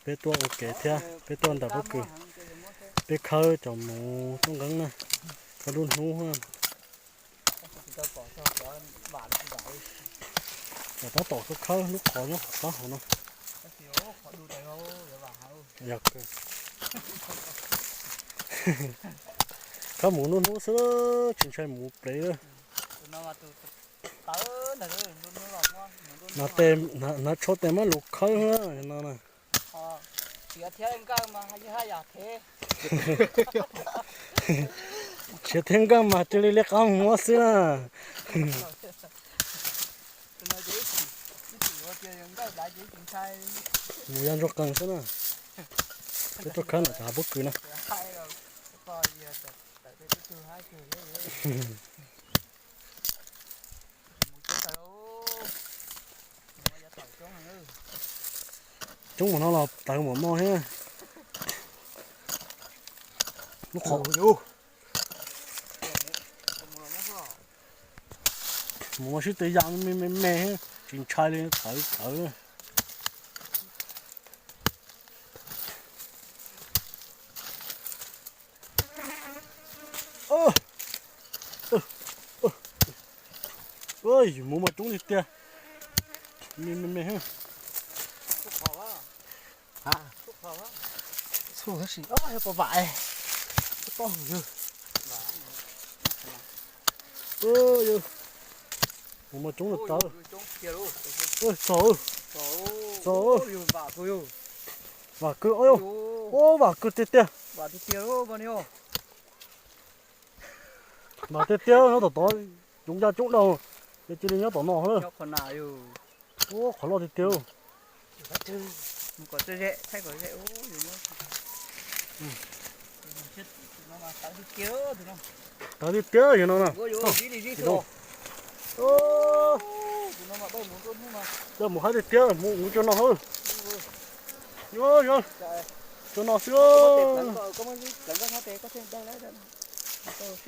Peb tuaj ua ke thiab, peb tuaj nram pob kws, peb khawb cov mus tub nqeeb na, khawb lub hnub. Tab tom khawb khawb lub qhov nyob qhov pab hauv no. Yog, khawb mus lub hnub xwb, tsis ntshai mus plev. Hnav tsho tes muab lus khawb no na. Tshiav thiab nkawj mas cia li liab qab muab xwb na. Mus yog ntsuag qees xwb na. Peb tuaj khawb ntawm cov hav pob kws na. Coob mus no los tawv npaum no thiab. Lub qhov mus ua sib tw ya me me me, tsis ntshai li, tawv tawv. Mus mas coob tiag tiag. Me me me. Txhua tab sis yog pom vam, toj yawg. Mus mas coob li tawv. Txog, txog. Vam kawg, ua vam kawg tiag tiag. Vam tiag tiag, nyob tom tod, coob ya coob daug, ces cia li nyob tom no lawm. Ua qhov loj tiag tiag. Tawv tiag tiag yog no na. Coj mus haib tiag tiag, mus ua cov no xwb. Yog, yog, cov no xwb.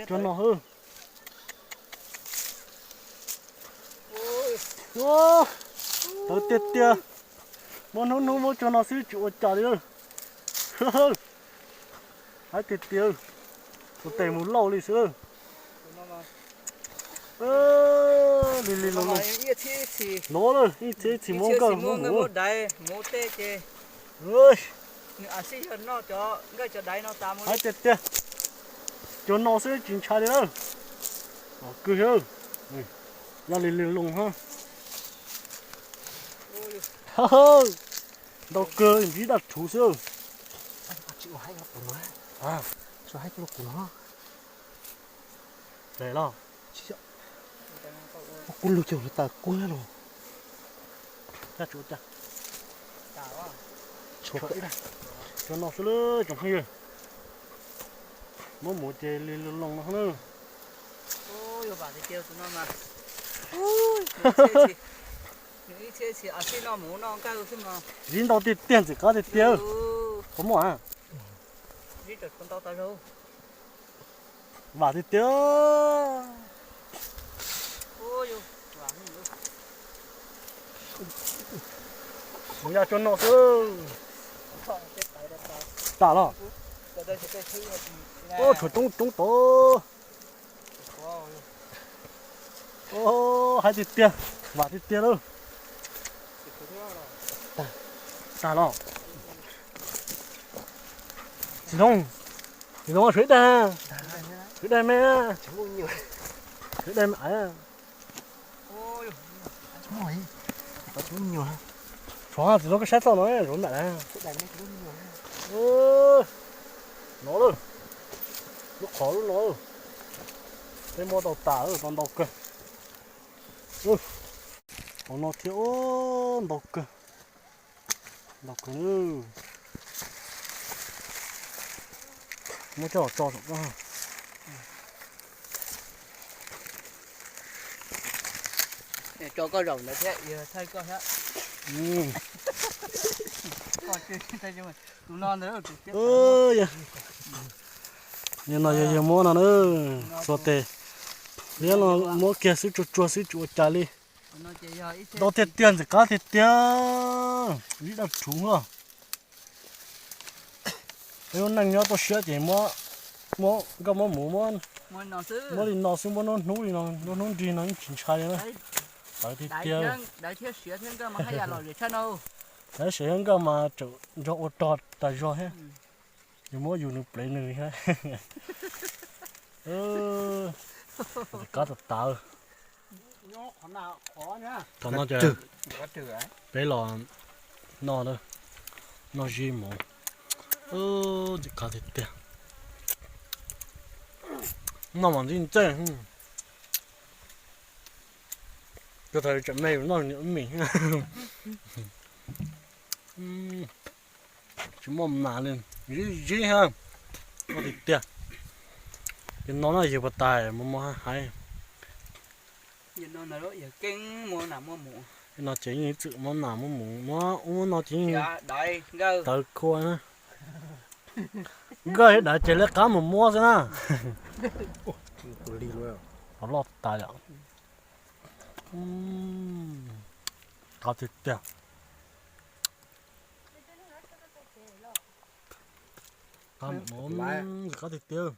Cov no xwb. Tawv tiag tiag. Muab hnub hnub muab cov no xwb tsis ua cas li. Haib tiag tiag. Tus tes mus lauj li xwb. Li li los, no ib txhia ib txhis muab nkawj muab mus. Haib tiag tiag. Cov no xwb tsis ntshai li lawm. Kawg, ya li li loo hab. Ntau kawg, ntsib daj rhuv xwb. Kuv lug caug tas kuv los. Cov no xwb tsoom phooj ywg. Muab mus ces li loo no na. Ziv ntau tiag tiag, ntxim qab tiag tiag. Qhov muaj a. Vam tiag tiag. Mus ya cov no xwb. Tas los. Tshuav coob coob tod. Haib tiag tiag, vam tiag tiag lawm. Tas los. Txiv Looj, Txiv Looj, tshuav ib daim, tshuav ib daim me, tshuav ib daim me. Tshuav, Txiv Looj, koj saib txoj no, tshuav ib daim me. No lawm, lub qhov lub no, peb muab tau tas, tau ntau kawg. Hauv no thiab, ntau kawg, ntau kawg. Muab coj los tso saum koj. Tso koj zaum ntawd thiab, yog thaij koj thiab. Tus no ntawd, tus no yog yawg muab no na. Txhua tes liab no muab kiag xwb, tsuag tsuag xwb, tsis ua cas li. Ntau tiag tiag, ntxim qab tiag tiag. Ib daj rhuv lawm. Lub neej nyob toj siab ces muab, muab nkauj muab muv muab, muab li no xwb, muab nruab hnub li no, nruab hnub nrig no yeej tsis ntshai li na. Tawv tiag tiag. Dawb siab thiab nkauj mas tseem nrog ua rog tas zog thiab. Yus muab yus nws plev nws thiab. Qab tas tawv. Thaum no ces peb los noj, noj zib mov. Ntxim qab tiag tiag. Noj mas ntxim ntxim. Ko thaum tsam me yus noj mis, tsis muaj nas li, zib zib ha. Noj tiag tiag. Ces no na yawg puas tas mos mos hais. No ces yeej txwm muab nas muab mus, muab ub muab no ces yeej tawv khua na. Nkauj thiab dawb ces lawv qab mus muab xwb na. Loj tas yom. Qab tiag tiag. Qab tiag tiag.